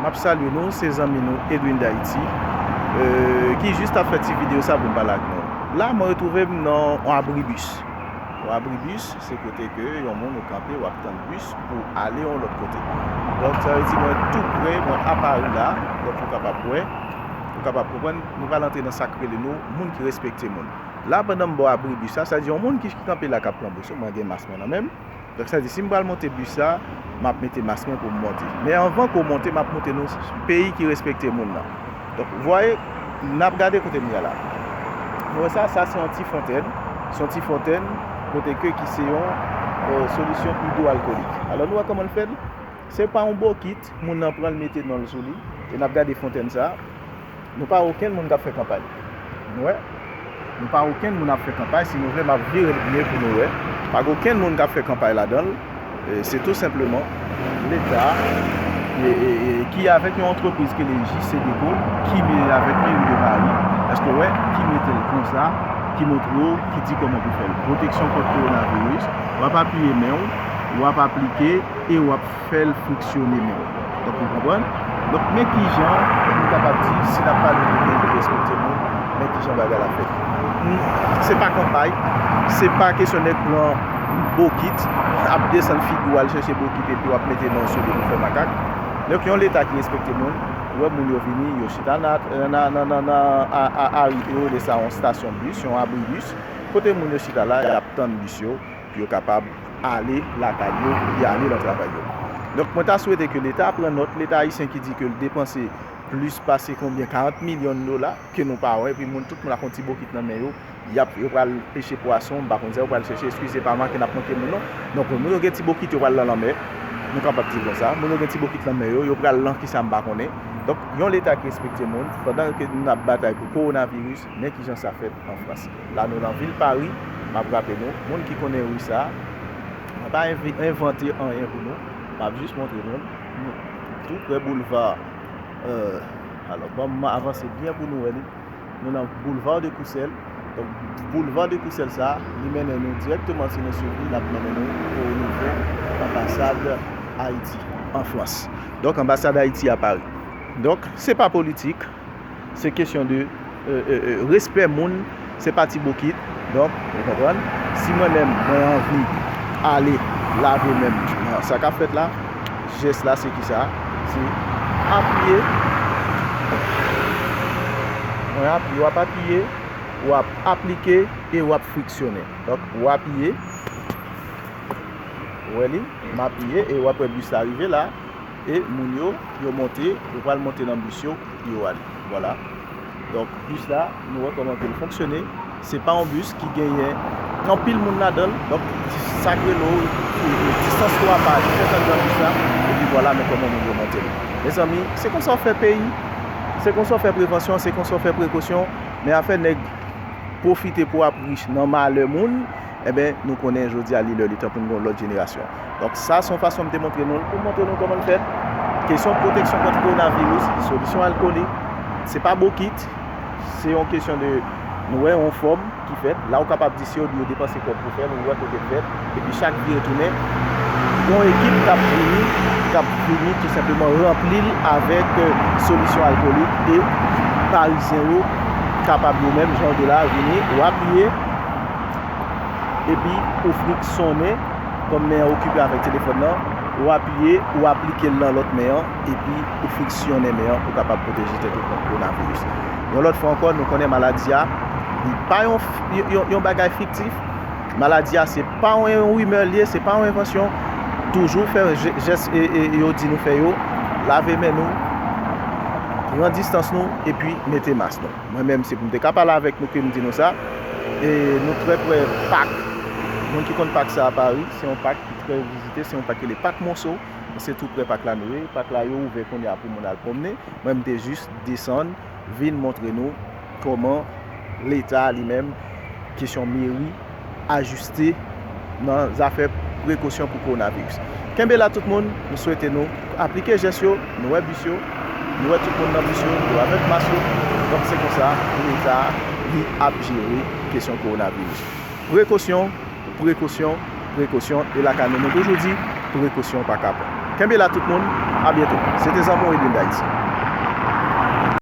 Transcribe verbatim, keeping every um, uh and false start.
Ap salye nou, se zanmi nou Edwin D'Haïti, euh, ki jis ap fè ti videyo sa pou m pale ak nou. La, mwen retwouve m nan yon abribis. Yon abribis, se kote ke yon moun ou kanpe, w ap tann bis pou ale yon lòt kote. Donk, sa vle di mwen tou pre, mwen a Pari la, donk ou kapab wè, ou kapab konprann, nou pral antre nan sa k rele nou moun ki respekte moun. La, pandan m bò abribis la, sa di yon moun ki, ki kanpe la k ap pran bis, mwen gen mas mwen nan men m. Donk, sa di, si m pral monte bis sa, m ap mete mas mwen pou m monte. Men anvan ke w monte, m ap montre nou peyi ki respekte moun nan. Donk, vwaye, n ap gade kote m ye a la. Nou wè sa, sa se yon ti fontèn. Se yon ti fontèn kote ke ki se yon, euh, solisyon idwoalkolik. Alò, nou wè kòman l fèt? Se pa yon bokit, moun nan pran l mete non l sou li. E n ap gade fontèn sa. Nou pa okenn moun k ap fè kanpay. Nou wè? Nou pa okenn moun ap fè kanpay. Si nou vle, m ap vire l byen pou nou wè. Pa gen okenn moun k ap fè kanpay ladan l. E, se tou senpleman Leta, e, e, e, ki avèk yon antrepriz ki rele J C Déco, ki me-, avèk Meri de Pari, èske w wè, ki mete l konsa, ki montre w, ki di kòman pou fè l. Pwoteksyon kont kowonaviris, w ap apiye men w, w ap aplike e w ap fè l friksyone men w. Donk, ou konprann? Donk, men kijan nou kapab di, si n ap pale de peyi ki respekte moun, men kijan bagay la fèt. Hmm, se pa kanpay, se pa kesyon nèg pran bokit, ap desann figi w al chèche bokit epi w ap mete non sou li pou fè makak. Donk, yon Leta ki respekte moun, ou wè moun yo vini, yo chita nan, nan, nan, nan, nan, a, a, a, yo rele sa yon stasyon bis, yon abribis, kote moun yo chita la, y ap tann bis yo, pou yo kapab ale lakay yo, epi ale nan travay yo. Donk, mwen ta swete ke Leta pran nòt, Leta ayisyen ki di ke l depanse plis pase konbyen, karant milyon dola, ke nou pa wè, epi moun, tout moun ak yon ti bokit nan men yo, y ap, yo pral peche pwason, m pa konn sa yo pral chèche, eskize pa manke n ap manke moun non. Donk, moun yo gen ti bokit, yo pral nan lanmè, nou kapab di l konsa, moun yo gen ti bokit nan men yo, yo pral nan kisa m pa konnen. Donk, yon Leta ki respekte moun, pandan ke n ap batay pou kowonaviris, men kijan sa fèt an Frans. La, nou nan vil Pari, m ap raple nou, moun ki konnen ri sa, mwen pa envi-, envante anyen pou nou, m ap jis montre nou, nou tou pre boulva, euh, alò, ban m avanse byen pou nou wè li. Nou nan boulva de Courcelles. Donk, boulva de Courcelles sa, li mennen nou dirèkteman, si nou swiv li, l ap mennen nou o nivo anbasad Ayiti an Frans. Donk, anbasad Ayiti a Pari. Donk, se pa politik, se kesyon de, euh, euh, euh, respè moun, se pa ti bokit. Donk, ou konprann? Si mwen menm, mwen anvi ale lave men m nan sa k ap fèt la, jès la se kisa? Se apiye. Mwen apiye, w ap apiye, w ap aplike e w ap friksyonnen. Donk, w apiye, ou wè li, m apiye e w ap wè bis la rive la. E moun yo, yo monte, yo pral monte nan bis yo, yo ale. Vwala. Donk, bis la, nou wè kòman ke l fonksyone. Se pa yon bis ki genyen anpil moun ladan l. Donk, sa k rele w, e, e, distans twa pa, li fèt anndan bis la. Epi vwala, men kòman moun yo monte l. Mezanmi, se konsa w fè peyi. Se konsa w fè prevansyon, se konsa w fè prekosyon. Men afè nèg pwofite pou ap rich nan malè moun, enben, nou konnen jodi a li lè li tan pou n gen yon lòt jenerasyon. Donk, sa se yon fason m te montre nou l, pou m montre nou kòman l fèt. Kesyon pwoteksyon kont kowonaviris, solisyon alkolik, se pa bokit, se yon kesyon de, nou wè yon fòm ki fèt, la ou kapab di se yo di yo depanse kòb pou fè l, ou wè kote l fèt, epi chak vire tounen, yon ekip k ap vini, k ap vini tou senpleman ranpli l avèk, euh, solisyon alkolik e Parizyen yo kapab yo menm, jan w de la, vini, ou apiye, epi ou friksonnen, kòm men an okipe avèk telefòn nan, ou apiye, ou aplike l nan lòt men an, epi ou friksyonnen men an pou kapab pwoteje tèt ou kont kowonaviris. Yon lòt fwa ankò, nou konnen maladi a, li pa yon, yon, yon, yon bagay fiktif. Maladi a, se pa yon rimè l ye, se pa yon envansyon. Toujou fè je-, jès e, e, e yo di nou fè yo. Lave men nou, pran distans nou, epi mete mas nou. Mwen menm, se pou m te ka pale avèk nou ke m di nou sa. E nou trè prè Pak. Moun ki konn Pak sa a Pari, se yon pak ki trè vizite, se yon pak ki rele Pak Monso. Se tou prè pak la nou ye. Pak la, yo ouvè kounye a pou moun al pwomne. Mwen, m te jis desann, vin montre nou kòman Leta li menm, kesyon meri, ajiste nan zafè prekosyon pou kowonaviris. Kenbe la tout moun, nou swete nou aplike jès yo, nou wè bis yo, nou wè tout moun nan bis yo, yo avèk mas yo. Donk se konsa Leta li ap jere kesyon kowonaviris. Prekosyon, prekosyon, prekosyon, e lakay nou, nou toujou di, prekosyon pa ka pran. Kenbe la tout moun, a byento. Se te zanmi w Edwin Dayiti.